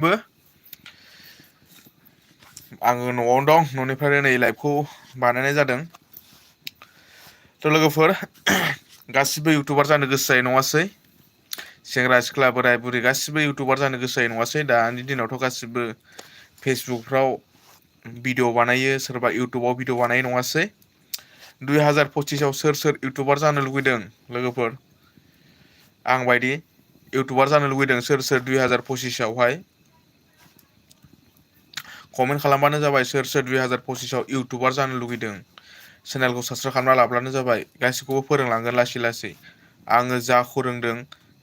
आङो न'आवनो दं न'निफ्रायनो नै लाइभखौ बानायनाय जादों थ' लोगोफोर गासिबो इउटुबार जानो गोसो जायो नङासै सेंग्रा सिख्ला बोराय बुरै गासिबो इउटुबार जानो गोसो जायो नङासै दानि दिनावथ' गासिबो फेसबुकफ्राव भिडिअ बानायो सोरबा इउटुबाव भिडिअ बानायो नङासै 2025आव सोर इउटुबार जानो लुगैदों लोगोफोर आं बायदि इउटुबार जानो लुगैदों सोर 2025आवहाय कमेन्ट खालामबानो जाबाय सोर 2025आव इउटुबार जानो लुगैदों चेनेलखौ साबस्क्राइब खालामना लाब्लानो जाबाय गासिखौबो फोरोंलांगोन लासै लासै आङो जाखौ रोंदों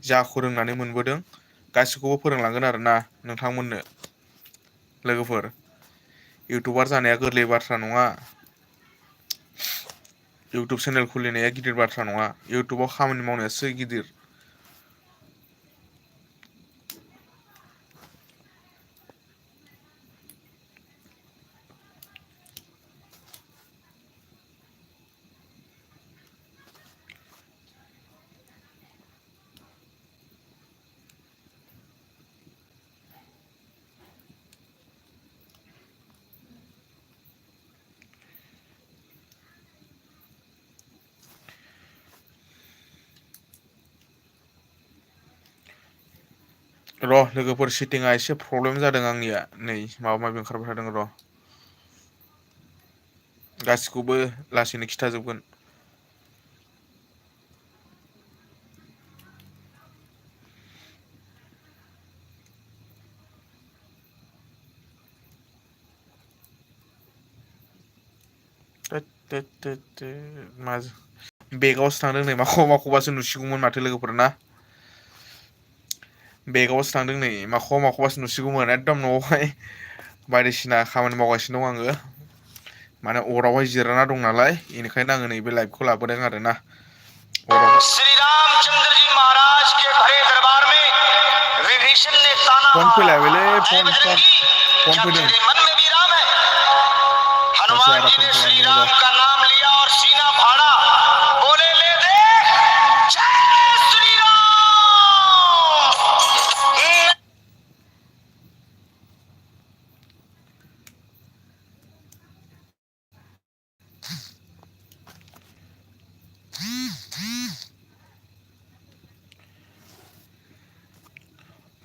जाखौ रोंनानै मोनबोदों गासिखौबो फोरोंलांगोन आरोना नोंथांमोननो लोगोफोर इउटुबार जानाया गोरलै बाथ्रा नङा इउटुब चेनेल खुलिनाया गिदिर बाथ्रा नङा इउटुबाव खामानि मावनायासो गिदिर र' लोगोफोर सेटिंआ एसे प्रब्लेम जादों आंनिया नै माबा माबि ओंखारबाय थादों र' गासिखौबो लासैनो खिथाजोबगोन बेगावसो थांदों नै माखौबासो नुसिगौमोन माथो लोगोफोर ना बेगावसो थांदों नै माखौबासो नुसिगौमोन एकदम न'आवहाय बायदिसिना खामानि मावगासिनो दं आङो माने अरावहाय जिरायना दं नालाय बेनिखायनो आङो नैबे लाइभखौ लाबोदों आरोना फन फैलायबायलै फन फैदों सासे आदा फन खालामदों र'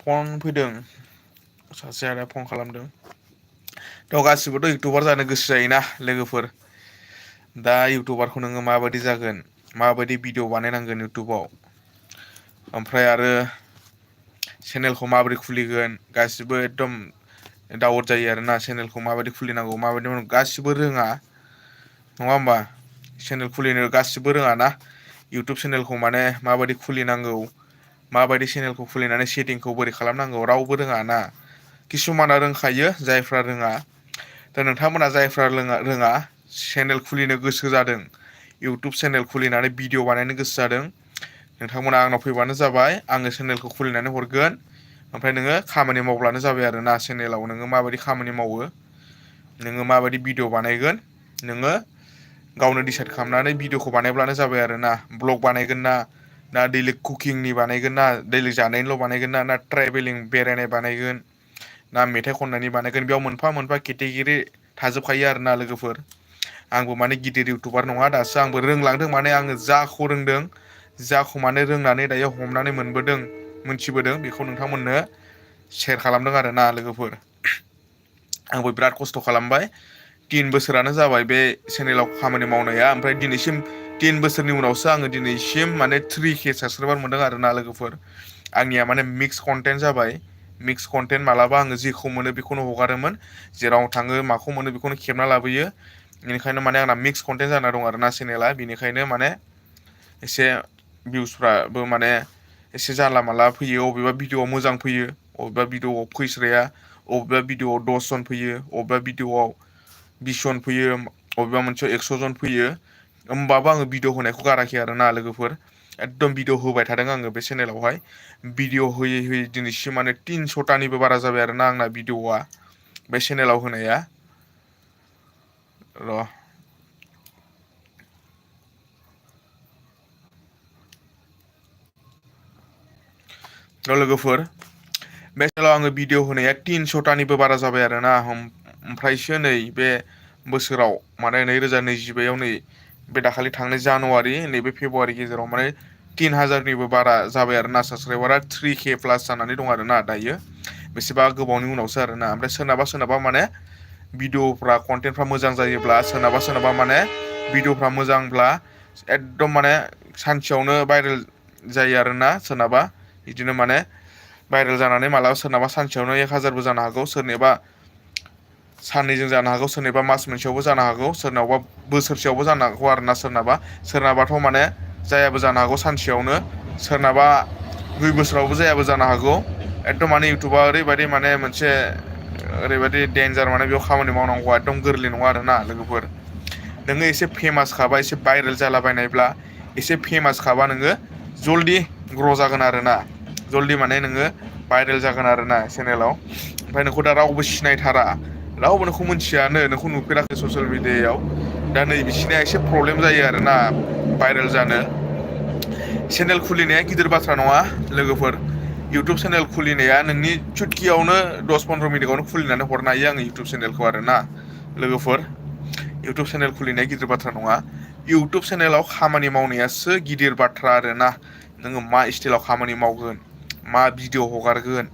फन फैदों सासे आदा फन खालामदों थ' गासिबोथ' इउटुबार जानो गोसो जायोना लोगोफोर दा इउटुबारखौ नोङो माबायदि जागोन माबायदि भिडिअ बानायनांगोन इउटुबाव ओमफ्राय आरो चेनेलखौ माबोरै खुलिगोन गासिबो एकदम डाउट जायो आरोना चेनेलखौ माबायदि खुलिनांगौ माबायदि गासिबो रोङा नङा होमबा चेनेल खुलिनो गासिबो रोङा ना इउटुब चेनेलखौ माने माबायदि खुलिनांगौ माबायदि चेनेलखौ खुलिनानै सेटिंखौ बोरै खालामनांगौ रावबो रोङा ना किसुमाना रोंखायो जायफ्रा रोङा दा नोंथांमोना जायफ्रा रोङा चेनेल खुलिनो गोसो जादों इउटुब चेनेल खुलिनानै भिडिअ बानायनो गोसो जादों नोंथांमोना आंनाव फैबानो जाबाय आङो चेनेलखौ खुलिनानै हरगोन ओमफ्राय नोङो खामानि मावब्लानो जाबाय आरोना चेनेलाव नोङो माबायदि खामानि मावो नोङो माबायदि भिडिअ बानायगोन नोङो गावनो डिसाइद खालामनानै भिडिअखौ बानायब्लानो जाबाय आरोना ब्लग बानायगोन ना दैलि कुकिंनि बानायगोन ना दैलि जानायनिल' बानायगोन ना ट्रेभेलिं बेरायनाय बानायगोन ना मेथाइ खननायनि बानायगोन बेयाव मोनफा मोनफा केटेगरि थाजोबखायो आरोना लोगोफोर आंबो माने गिदिर इउटुबार नङा दासो आंबो रोंलांदों माने आङो जाखौ रोंदों जाखौ माने रोंनानै दायो हमनानै मोनबोदों मोनथिबोदों बेखौ नोंथांमोननो सेयार खालामदों आरोना लोगोफोर आंबो बिराद खस्थ' खालामबाय 3 बोसोरानो जाबाय बे चेनेलाव खामानि मावनाया ओमफ्राय दिनैसिम 3 बोसोरनि उनावसो आङो दिनैसिम माने 3K साबसक्राइबार मोनदों आरोना लोगोफोर आंनिया माने मिक्स कन्टेन्ट जाबाय मिक्स कन्टेन्ट मालाबा आङो जेखौ मोनो बेखौनो हगारोमोन जेराव थाङो माखौ मोनो बेखौनो खेबना लाबोयो बेनिखायनो माने आंना मिक्स कन्टेन्ट जाना दं आरोना चेनेला बेनिखायनो माने एसे भिउसफ्राबो माने एसे जानला मानला फैयो अबेबा भिडिअ'आव मोजां फैयो अबेबा भिडिअ'आव फैस्राया अबेबा भिडिअ'आव 10 जन फैयो अबेबा भिडिअ'आव 20 जन फैयो अबेबा मोनसेयाव 100 जन फैयो होमबाबो आङो भिडिअ होनायखौ गाराखै आरोना लोगोफोर एकदम भिडिअ होबाय थादों आङो बे चेनेलावहाय भिडिअ होयै होयै दिनैसिम माने 300तानिबो बारा जाबाय आरोना आंना भिडिअ'आ बे चेनेलाव होनाया र' लोगोफोर बे चेनेलाव आङो भिडिअ होनाया 300तानिबो बारा जाबाय आरोना ओमफ्रायसो नै बे बोसोराव माने 2025आव नै बे दाखालि थांनाय जानुवारि नैबे फेब्रुवारि गेजेराव माने 3000निबो बारा जाबाय आरो ना साबसक्राइबारा 3K प्लास जानानै दं आरो ना दायो बेसेबा गोबावनि उनावसो आरोना ओमफ्राय सोरनाबा माने भिडिअफ्रा कन्टेन्टफ्रा मोजां जायोब्ला सोरनाबा माने भिडिअफ्रा मोजांब्ला एकदम माने सानसेयावनो भाइरेल जायो आरोना सोरनाबा बिदिनो माने भाइरेल जानानै मालाबा सोरनाबा सानसेयावनो 1000बो जानो हागौ सोरनिबा साननैजों जानो हागौ सोरनिबा मास मोनसेयावबो जानो हागौ सोरनावबा बोसोरसेयावबो जानो हागौ आरोना सोरनाबाथ' माने जायाबो जानो हागौ सानसेयावनो सोरनाबा 2 बोसोरावबो जायाबो जानो हागौ एकदम माने इउटुबा ओरैबायदि माने मोनसे ओरैबायदि डेन्जार माने बेयाव खामानि मावनांगौआ एकदम गोरलै नङा आरोना लोगोफोर नोङो एसे फेमास खाबा एसे भाइरेल जालाबायनायब्ला एसे फेमास खाबा नोङो जल्दि ग्र' जागोन आरोना जल्दि माने नोङो भाइरेल जागोन आरोना चेनेलाव ओमफ्राय नोंखौ दा रावबो सिनायथारा रावबो नोंखौ मिथियानो नोंखौ नुफेराखै ससियेल मिडियायाव दा नै बिसिनिया एसे प्रब्लेम जायो आरोना भाइरेल जानो चेनेल खुलिनाया गिदिर बाथ्रा नङा लोगोफोर इउटुब चेनेल खुलिनाया नोंनि चुटकियावनो 10-15 मिनिटआवनो खुलिनानै हरनो हायो आङो इउटुब चेनेलखौ आरोना लोगोफोर इउटुब चेनेल खुलिनाया गिदिर बाथ्रा नङा इउटुब चेनेलाव खामानि मावनायासो गिदिर बाथ्रा आरोना नोङो मा स्टाइलाव खामानि मावगोन मा भिडिअ हगारगोन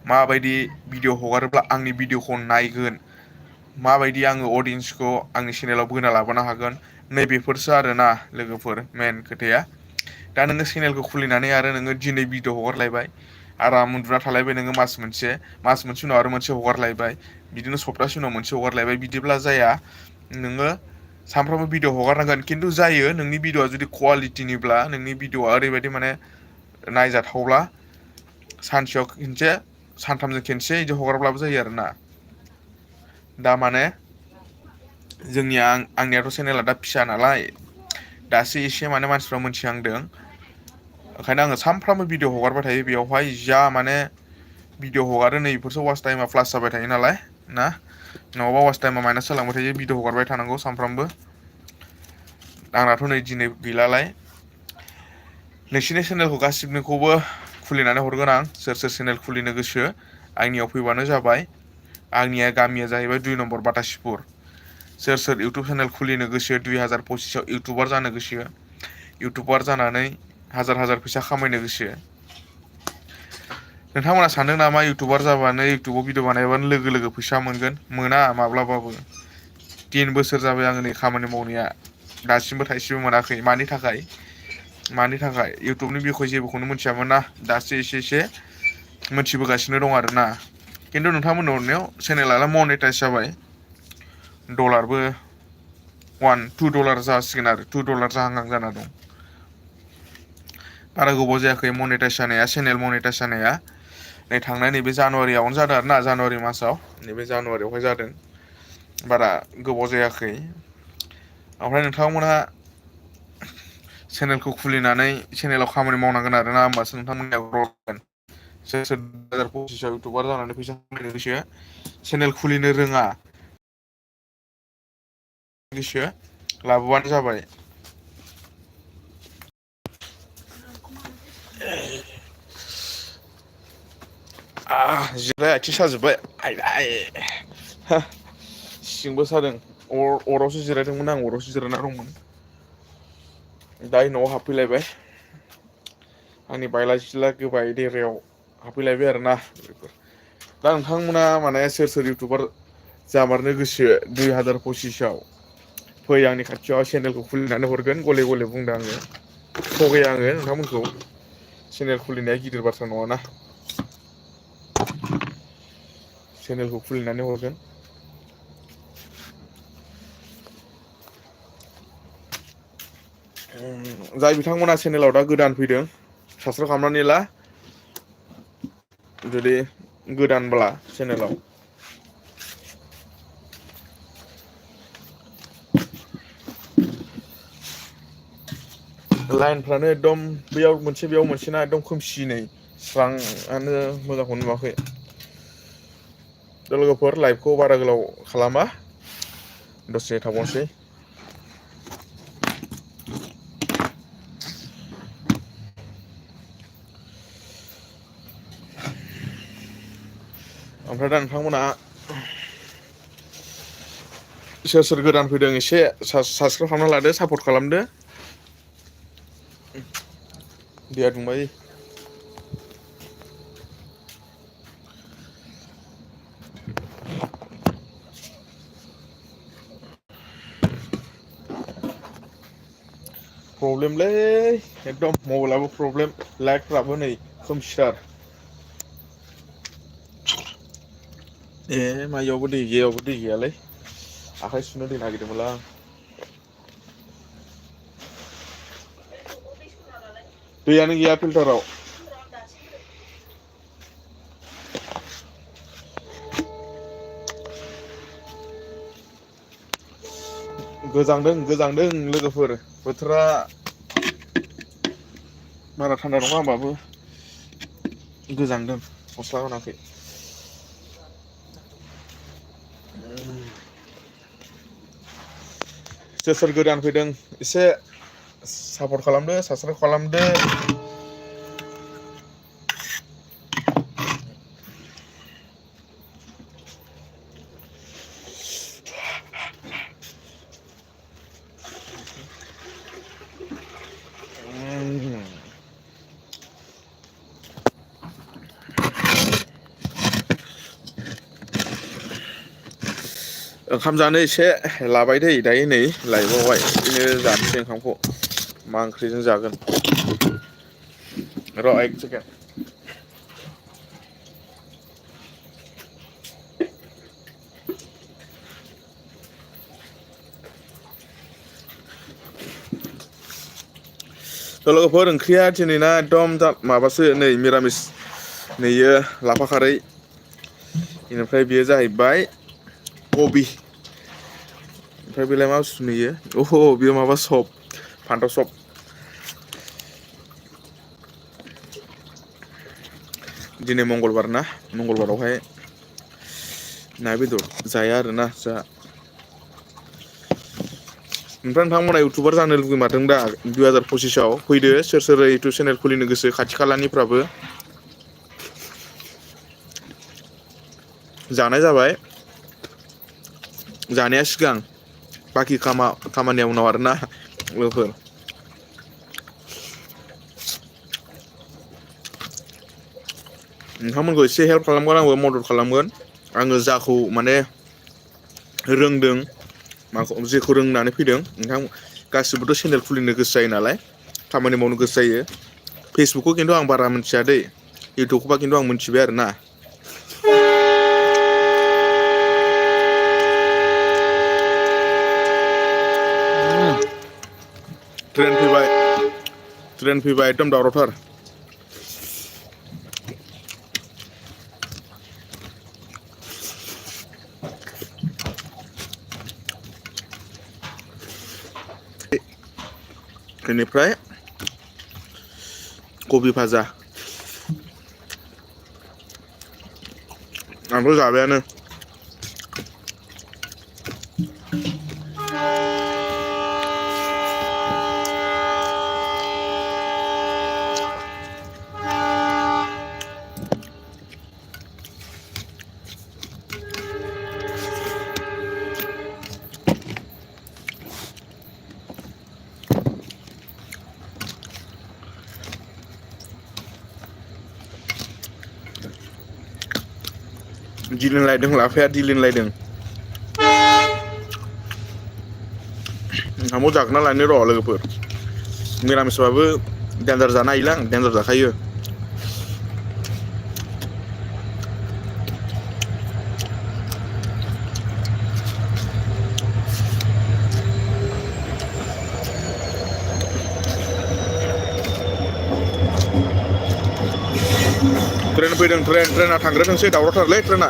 माबायदि भिडिअ हगारोब्ला आंनि भिडिअखौ नायगोन माबायदि आङो अडियन्सखौ आंनि चेनेलाव बोना लाबोनो हागोन नैबेफोरसो आरोना लोगोफोर मेन खोथाया दा नोङो चेनेलखौ खुलिनानै आरो नोङो दिनै भिडिअ हगारलायबाय आराम उन्दुना थालायबाय नोङो मास मोनसे उनाव आरो मोनसे हगारलायबाय बिदिनो सप्तासे उनाव मोनसे हगारलायबाय बिदिब्ला जाया नोङो सानफ्रामबो भिडिअ हगारनांगोन खिन्थु जायो नोंनि भिडिअआ जुदि कुवालिटिनिब्ला नोंनि भिडिअआ ओरैबायदि माने नायजाथावब्ला सानसेयाव खनसे सानथामजों खनसे बिदि हगारब्लाबो जायो आरोना दा माने आंनियाथ' चेनेला दा फिसा नालाय दासो एसे माने मानसिफ्रा मोनथिहांदों ओंखायनो आङो सानफ्रामबो भिडिअ हगारबाय थायो बेयावहाय जा माने भिडिअ हगारो नै बेफोरसो वाच टाइमा प्लास जाबाय थायो नालाय ना नङाबा वाच टाइमा माइनास जालांबाय थायो भिडिअ हगारबाय थानांगौ सानफ्रामबो आंनाथ' नै दिनै गैलालाय नोंसिनि चेनेलखौ गासिबनिखौबो खुलिनानै हरगोन आं सोर चेनेल खुलिनो गोसो आंनियाव फैबानो जाबाय आंनिया गामिया जाहैबाय 2 नम्बर बाटासिपुर सोर इउटुब चेनेल खुलिनो गोसो 2025आव इउटुबार जानो गोसो इउटुबार जानानै हाजार फैसा खामायनो गोसो नोंथांमोना सानदों नामा इउटुबार जाबानो इउटुबाव भिडिअ बानायबानो लोगो फैसा मोनगोन मोना माब्लाबाबो 3 बोसोर जाबाय आङो नै खामानि मावनाया दासिमबो थाइसेबो मोनाखै मानि थाखाय इउटुबनि बिखय जेबोखौनो मिथियामोन ना दासो एसे मोनथिबोगासिनो दं आरोना खिन्थु नोंथांमोननि हरनायाव चेनेलालाय मनेटाइस जाबाय डलारबो $2 जासिगोन आरो $2 जाहां जाना दं बारा गोबाव जायाखै मनेटाइस जानाया चेनेल मनेटाइस जानाया नै थांनाय नैबे जानुवारियावनो जादों आरोना जानुवारि मासाव नैबे जानुवारियावहाय जादों बारा गोबाव जायाखै ओमफ्राय नोंथांमोनहा चेनेलखौ खुलिनानै चेनेलाव खामानि मावनांगोन आरोना होमबासो नोंथांमोननिया ग्र' जागोन सोर 2025आव इउटुबार जानानै फैसा खामायनो गोसो चेनेल खुलिनो रोङा गोसो लाबोबानो जाबाय जिराय आथिं साजोब्बाय सिंबो सादों अरावसो जिरायदोंमोन आं अरावसो जिरायना दंमोन दायो न'आव हाबफैलायबाय आंनि बायला जिला गोबाय देरायाव हाबफैलायबाय आरोना दा नोंथांमोना माने सोर इउटुबार जामारनो गोसो 2025आव फै आंनि खाथियाव चेनेलखौ खुलिनानै हरगोन गले बुंदों आङो थगाया आङो नोंथांमोनखौ चेनेल खुलिनाया गिदिर बाथ्रा नङाना चेनेलखौ खुलिनानै हरगोन जाय बिथांमोना चेनेलाव दा गोदान फैदों साबसक्राइब खालामनानै ला जुदि गोदानब्ला चेनेलाव लाइनफ्रानो एकदम बेयाव मोनसे ना एकदम खोमसि नै स्रांआनो मोजांखौनो नुवाखै दा लोगोफोर लाइभखौ बारा गोलाव खालामा दसे थाबावनोसै ओमफ्राय दा नोंथांमोना सोर सोर गोदान फैदों एसे साबसक्राइब खालामना लादो सापर्ट खालामदो दैया दुंबाय प्रब्लेमलै एकदम मबाइलाबो प्रब्लेम लाइटफ्राबो नै खोमसिथार ए माइयावबो दै जेयावबो दै गैयालै आखाइ सुनो दै नागिरदोंमोनलां दैयानो गैया फिल्टाराव गोजांदों लोगोफोर बोथोरा बारा थान्दा नङा होमबाबो गोजांदों गस्ला गानाखै सोर सोर गोदान फैदों एसे सापर्ट खालामदो साबसक्राइब खालामदो ओंखाम जानो एसे लाबाय दै दायो नै लायबावबाय बिदिनो जानोसै ओंखामखौ मा ओंख्रिजों जागोन र' 1 सेकेन्ड लोगोफोर ओंख्रिया दिनैना एकदम माबासो नै मिरामिस नैयो लाफा खारै बेनिफ्राय बेयो जाहैबाय कबि ओमफ्राय बेलाय मा बुस्थु नुयो अह बेयो माबा सब फान्थाव सब दिनै मंगलबार ना मंगलबारावहाय ना बेदर जाया आरोना जोंहा ओमफ्राय नोंथांमोना इउटुबार जानो लुगैमारदों दा 2025आव फैदो सोर सोर इउटुब चेनेल खुलिनो गोसो खाथि खालानिफ्राबो जानाय जाबाय जानाया सिगां बाखि खामानिया उनाव आरोना लोगोफोर नोंथांमोनखौ एसे हेल्प खालामगोन आंबो मदद खालामगोन आङो जाखौ माने रोंदों माखौ जेखौ रोंनानै फैदों नोंथां गासिबोथ' चेनेल खुलिनो गोसो जायो नालाय खामानि मावनो गोसो जायो फेसबुकखौ खिन्थु आं बारा मिथिया दै इउटुबखौबा खिन्थु आं मिथिबाय आरो ना ट्रेन फैबाय एकदम दावरावथार बेनिफ्राय कबि भाजा आंथ' जाबायानो दिलिनलायदों लाफाया दिलिनलायदों ओंखामखौ जागोना लायनो र' लोगोफोर मिरामिसबाबो देन्जार जानो हायोलां देन्जार जाखायो ट्रेन फैदों ट्रेना थांग्रोथोंसै दावरावथारलै ट्रेना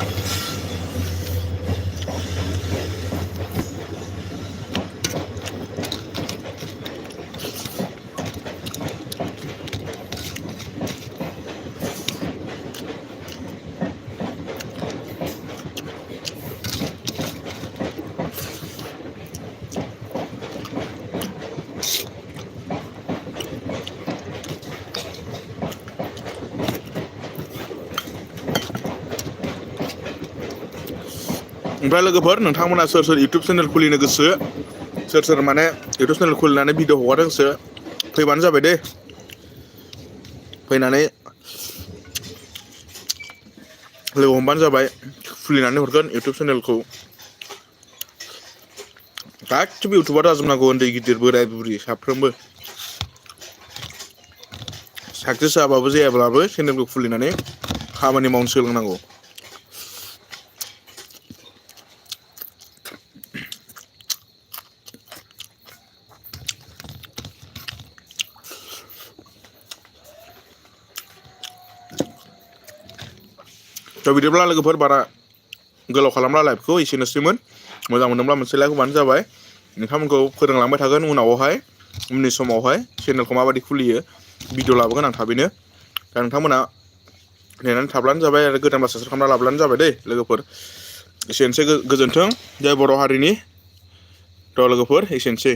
ओमफ्राय लोगोफोर नोंथांमोना सोर सोर इउटुब चेनेल खुलिनो गोसो सोर सोर माने इउटुब चेनेल खुलिनानै भिडिअ हगारनो गोसो फैबानो जाबाय दे फैनानै लोगो हमबानो जाबाय खुलिनानै हरगोन इउटुब चेनेलखौ गासिबो इउटुबार जाजोबनांगौ उन्दै गिदिर बोराय बुरि साफ्रोमबो साक्सेस जाबाबो जायाब्लाबो चेनेलखौ खुलिनानै खामानि मावनो सोलोंनांगौ थ' बिदिब्ला लोगोफोर बारा गोलाव खालामला लाइभखौ एसेनोसैमोन मोजां मोनदोंब्ला मोनसे लाइक होबानो जाबाय नोंथांमोनखौ फोरोंलांबाय थागोन उननि समावहाय चेनेलखौ माबायदि खुलियो भिडिअ लाबोगोन आं थाबैनो दा नोंथांमोना नेनानै थाब्लानो जाबाय आरो गोदान साबसक्राइब खालामना लाब्लानो जाबाय दै लोगोफोर एसेनोसै गोजोन्थों जय बर' हारिनि थ' लोगोफोर एसेनोसै